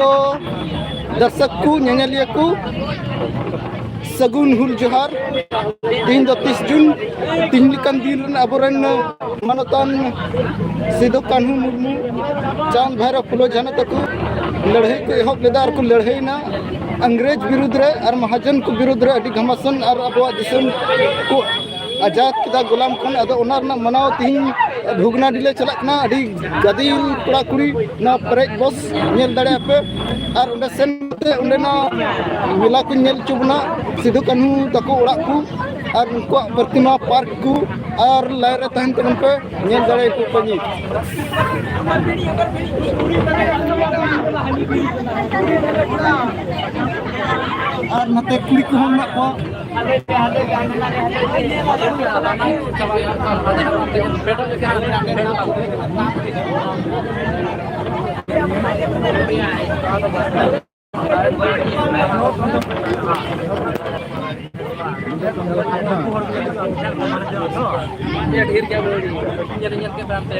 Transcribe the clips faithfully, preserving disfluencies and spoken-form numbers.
ᱫᱚ ᱫᱚᱨᱥᱚᱠ ᱠᱚ, ᱧᱮᱧᱮᱞᱤᱭᱟᱹ ᱠᱚ, ᱥᱟᱹᱜᱩᱱ ᱦᱩᱞ ᱡᱚᱦᱟᱨ᱾ ᱛᱤᱦᱤᱧ ᱫᱚ ᱛᱤᱥ ᱡᱩᱱ, ᱛᱤᱦᱤᱧ ᱞᱮᱠᱟᱱ ᱫᱤᱱ ᱨᱮᱱ ᱟᱵᱚᱨᱮᱱ ᱢᱟᱱᱚᱛᱟᱱ ᱥᱤᱫᱩ ᱠᱟᱹᱱᱦᱩ ᱢᱩᱨᱢᱩ, ᱪᱟᱸᱫᱽ ᱵᱷᱟᱭᱨᱚ ᱯᱷᱩᱞᱳ ᱡᱷᱟᱱᱚ ᱛᱟᱠᱚ ᱞᱟᱹᱲᱦᱟᱹᱭ ᱠᱚ ᱮᱦᱚᱵ ᱞᱮᱫᱟ ᱟᱨ ᱠᱚ ᱞᱟᱹᱲᱦᱟᱹᱭᱱᱟ ᱤᱝᱨᱮᱡᱽ ᱵᱤᱨᱩᱫᱽ ᱨᱮ ᱟᱨ ᱢᱟᱦᱟᱡᱚᱱ ᱠᱚ ᱵᱤᱨᱩᱫᱽ ᱨᱮ ᱟᱹᱰᱤ ᱜᱷᱟᱢᱟᱥᱟᱱ ᱟᱨ ᱟᱵᱚᱣᱟᱜ ᱫᱤᱥᱚᱢ ᱠᱚ ᱟᱡᱟᱫ ᱠᱮᱫᱟ ᱜᱳᱞᱟᱢ ᱠᱷᱚᱱ᱾ ᱟᱫᱚ ᱚᱱᱟ ᱨᱮᱱᱟᱜ ᱢᱟᱱᱟᱣ ᱛᱤᱦᱤᱧ ᱵᱷᱩᱜᱽᱱᱟᱰᱤ ᱞᱮ ᱪᱟᱞᱟᱜ ᱠᱟᱱᱟ᱾ ᱟᱹᱰᱤ ᱜᱟᱫᱮᱞ ᱠᱚᱲᱟ ᱠᱩᱲᱤ ᱱᱚᱣᱟ ᱯᱮᱨᱮᱡ ᱵᱚᱥ ᱧᱮᱞ ᱫᱟᱲᱮᱭᱟᱜᱼᱟ ᱯᱮ᱾ ᱟᱨ ᱚᱸᱰᱮ ᱥᱮᱱ ᱠᱟᱛᱮ ᱚᱸᱰᱮᱱᱟᱜ ᱢᱮᱞᱟ ᱠᱚᱧ ᱧᱮᱞ ᱦᱚᱪᱚ ᱵᱚᱱᱟ, ᱥᱤᱫᱩ ᱠᱟᱹᱱᱦᱩ ᱛᱟᱠᱚ ᱚᱲᱟᱜ ᱠᱚ ᱟᱨ ᱩᱱᱠᱩᱣᱟᱜ ᱯᱨᱚᱛᱤᱢᱟ ᱯᱟᱨᱠ ᱠᱚ᱾ ᱟᱨ ᱞᱟᱭᱤᱱ ᱨᱮ ᱛᱟᱦᱮᱱ ᱛᱟᱵᱚᱱ ᱯᱮ, ᱧᱮᱞ ᱫᱟᱲᱮᱭᱟᱠᱚ ᱯᱮ ᱧᱤᱛ᱾ ᱟᱨ ᱱᱚᱛᱮ ᱠᱩᱲᱤ ᱠᱚᱦᱚᱸ ᱢᱮᱱᱟᱜ ᱠᱚᱣᱟ᱾ ᱰᱷᱮᱨ ᱜᱮᱭᱟ ᱵᱟᱹᱲᱤ᱾ ᱧᱮᱞ, ᱧᱮᱞ ᱠᱮᱫ ᱛᱟᱭᱚᱢ ᱛᱮ᱾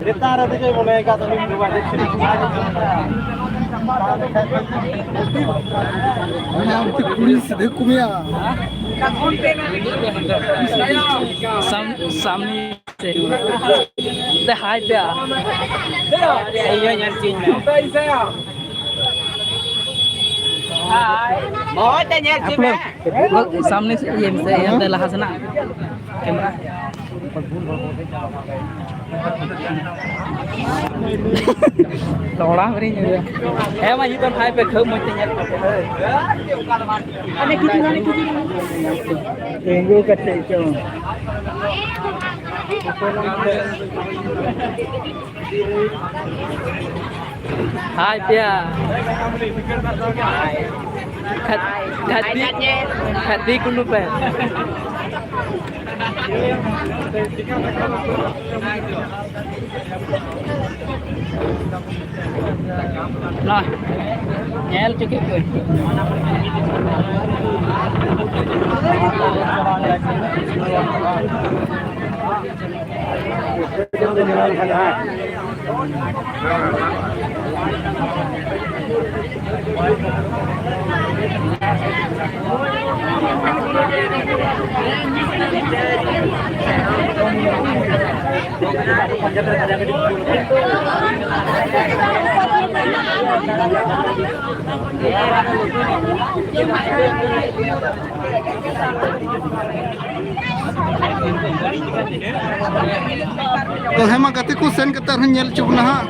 ᱪᱮᱛᱟᱱ ᱨᱮ ᱫᱮᱡᱚᱜ ᱢᱚᱱᱮ ᱠᱟᱫ ᱩᱱᱤ ᱵᱟᱵᱟ ᱫᱮᱡ ᱠᱟᱱᱟ᱾ ᱚᱱᱟ ᱚᱱᱛᱮ ᱠᱩᱲᱤ ᱥᱤᱫᱷᱟᱹ ᱠᱚ ᱢᱮᱭᱟ᱾ ᱥᱟᱢ-, ᱥᱟᱢᱱᱤ ᱥᱮ᱾ ᱛᱮ ᱦᱟᱭ ᱯᱮᱭᱟ᱾ ᱤᱭᱟᱹ ᱧᱮᱞ ᱪᱤᱧ ᱢᱮ᱾ ᱢᱚᱡᱽ ᱛᱮ ᱧᱮᱞ ᱪᱤᱧ ᱢᱮ᱾ ᱥᱟᱢᱱᱮ ᱥᱮ ᱤᱭᱟᱹ ᱢᱮᱥᱮ, ᱤᱭᱟᱹ ᱛᱮ ᱞᱟᱦᱟ ᱥᱮᱱᱟᱜ ᱠᱮᱢᱮᱨᱟ᱾ ᱛᱚᱲᱟ ᱦᱚᱸ ᱨᱤᱧ ᱤᱭᱟᱹ᱾ ᱦᱮᱸ ᱢᱟ, ᱱᱤᱛᱚᱜ ᱦᱟᱭ ᱯᱮ, ᱠᱷᱟᱹᱣ ᱢᱚᱡᱽ ᱛᱮ ᱧᱮᱞ ᱠᱟᱛᱮ᱾ ᱛᱤᱸᱜᱩ ᱠᱟᱛᱮ ᱪᱚᱝ᱾ ᱦᱟᱭ ᱯᱮᱭᱟ᱾ ᱠᱷᱟᱫ-, ᱠᱷᱟᱫᱤ, ᱠᱷᱟᱫᱤ ᱠᱩᱞᱩ ᱯᱮ᱾ ᱱᱚᱣᱟ ᱧᱮᱞ ᱦᱚᱪᱚ ᱠᱮᱫ ᱠᱚᱣᱟᱧ᱾ ᱛᱚ ᱦᱮᱸ ᱢᱟ ᱜᱟᱛᱮ ᱠᱚ, ᱥᱮᱱ ᱠᱟᱛᱮ ᱟᱨᱦᱚᱸ ᱧᱮᱞ ᱦᱚᱪᱚ ᱵᱚᱱᱟ ᱦᱟᱸᱜ᱾